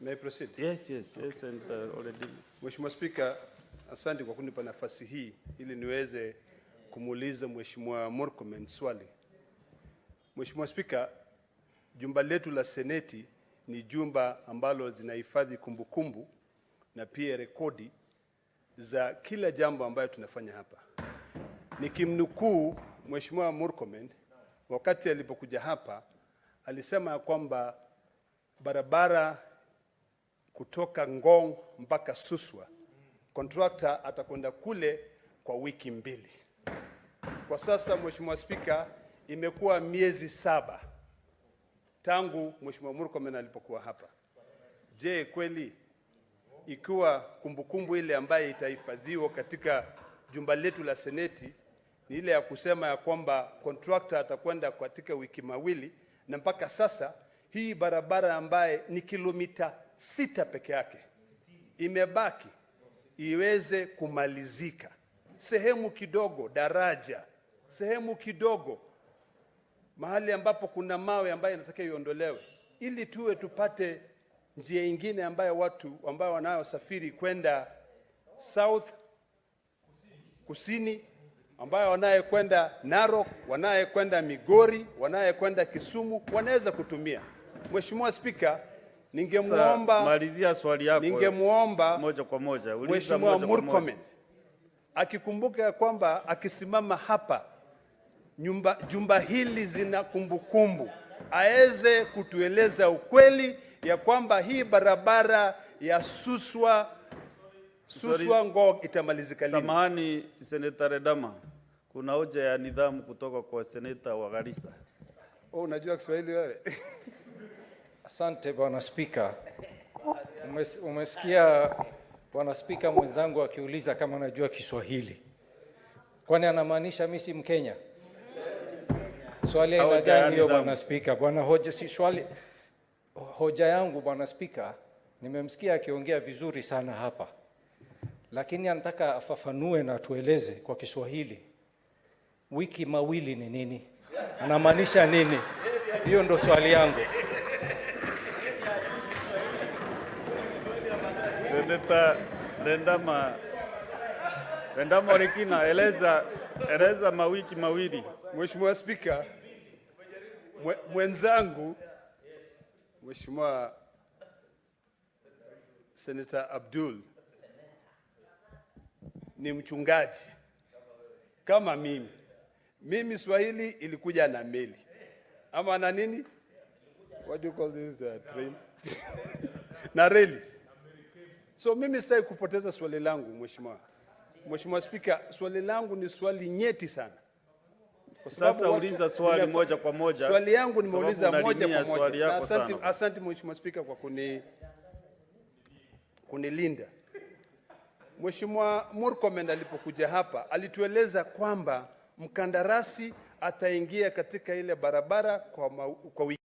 May I proceed? Yes, Senator Olelendu. Mheshimiwa Spika, asante kwa kunipa nafasi hii ili niweze kumuuliza Mheshimiwa Murkomen swali. Mheshimiwa Spika, jumba letu la Seneti ni jumba ambalo zinahifadhi kumbukumbu na pia rekodi za kila jambo ambayo tunafanya hapa. Nikimnukuu Mheshimiwa Murkomen wakati alipokuja hapa, alisema ya kwamba barabara kutoka Ngong mpaka Suswa, contractor atakwenda kule kwa wiki 2. Kwa sasa, Mheshimiwa Spika, imekuwa miezi 7 tangu Mheshimiwa Murkomen alipokuwa hapa. Je, kweli ikiwa kumbukumbu ile ambayo itahifadhiwa katika jumba letu la Seneti ni ile ya kusema ya kwamba contractor atakwenda katika wiki mawili, na mpaka sasa hii barabara ambaye ni kilomita 6 peke yake imebaki iweze kumalizika, sehemu kidogo daraja, sehemu kidogo mahali ambapo kuna mawe ambayo inatakiwa iondolewe, ili tuwe tupate njia ingine ambayo watu ambao wanayosafiri kwenda south, kusini, ambayo wanayekwenda Narok, wanayekwenda Migori, wanayekwenda Kisumu wanaweza kutumia. Mheshimiwa Spika, ningemuomba Malizia swali yako ningemuomba moja kwa moja. Uliza Mheshimiwa moja kwa moja. Murkomen akikumbuka ya kwamba akisimama hapa jumba hili zina kumbukumbu, aweze kutueleza ukweli ya kwamba hii barabara ya Suswa Ngong itamalizika lini? Samahani, Seneta Ledama, kuna hoja ya nidhamu kutoka kwa seneta wa Garissa. Oh, unajua Kiswahili wewe? Asante, Bwana Spika. Umesikia Bwana Spika mwenzangu akiuliza kama najua Kiswahili. Kwani anamaanisha mimi si Mkenya? Swali aina Hoja ya gani hiyo, nidhamu. Bwana Spika? Bwana hoja si swali. Hoja yangu, Bwana Spika, nimemsikia akiongea vizuri sana hapa, lakini anataka afafanue na atueleze kwa Kiswahili wiki mawili ni nini? Anamaanisha nini? Hiyo ndo swali yangu. Seneta Ledama, Ledama Olekina, eleza mawiki mawili. Mheshimiwa Spika, mwenzangu Mheshimiwa Senator Abdul ni mchungaji kama mimi. Mimi Swahili ilikuja na meli ama na nini? What do you call this train? Na reli. So mimi sitaki kupoteza swali langu, Mheshimiwa. Mheshimiwa Spika, swali langu ni swali nyeti sana. Kwa sababu Sasa uliza swali moja kwa moja. Swali yangu nimeuliza Sababu moja kwa unalimia moja. swali Na yako asante, sana. asante Mheshimiwa Spika kwa kunilinda. Mheshimiwa Murkomen alipokuja hapa alitueleza kwamba mkandarasi ataingia katika ile barabara kwa wiki